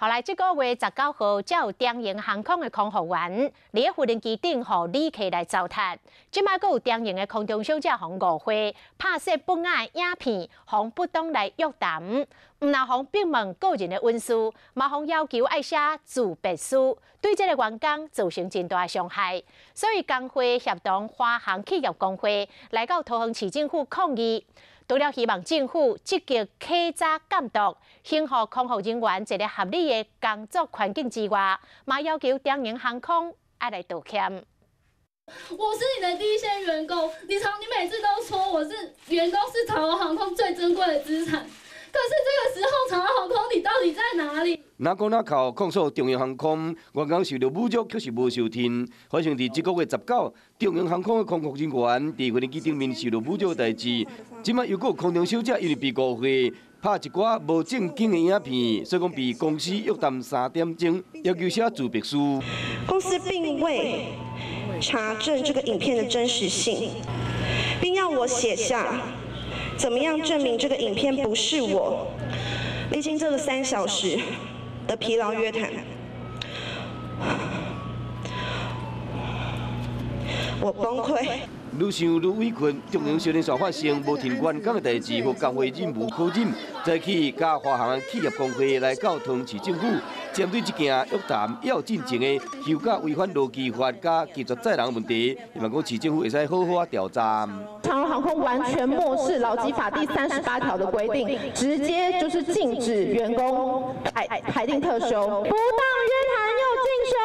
後來這個月19號，才有長榮航空的空服員佇個無人機頂予旅客來糟蹋。這擺閣有長榮的空中小姐予人誤會，拍攝不雅影片，予人不當來約談，毋但予人逼問個人的隱私，嘛予人要求愛寫自白書，對這个員工造成真大傷害。所以工會協同華航企業工會來到桃園市政府抗議。除了希望政府積極稽查監督，還予空服人員一个合理的工作環境之外，嘛要求長榮航空愛來道歉。我是你的第一線員工，你每次都說我是員工是長榮航空最珍貴的資產，可是這個時候長榮航空你到底在哪裡？若講若靠控訴長榮航空員工受到侮辱，卻是無受聽。發生佇這個月19，長榮航空的空服人員佇飛機頂面受到侮辱的代誌，這擺又閣有空中小姐因為被誤會拍一寡無正經的影片，所以講被公司約談3點鐘，要求寫自白書。公司並未查證這個影片的真實性，並要我寫下怎麼樣證明這個影片不是我。歷經這個3小時的疲勞約談，我崩潰。愈想愈委屈，長榮小連續發生無停員工的代誌，予工會忍無可忍，早起佮華航企業工會來到桃園市政府，針對這件約談要進前的休假違反勞基法佮拒絕載人問題，希望講市政府會使好好仔調查。長榮航空完全漠視勞基法第38條的規定，直接就是禁止員工排定特休，不當約談又禁休。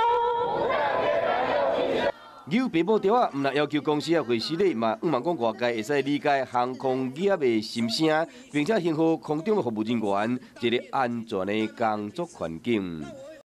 有爸母著仔，毋但要求公司啊回失禮，嘛向望講外界會使理解航空業的心聲，並且還予空中的服務人員一个安全的工作環境。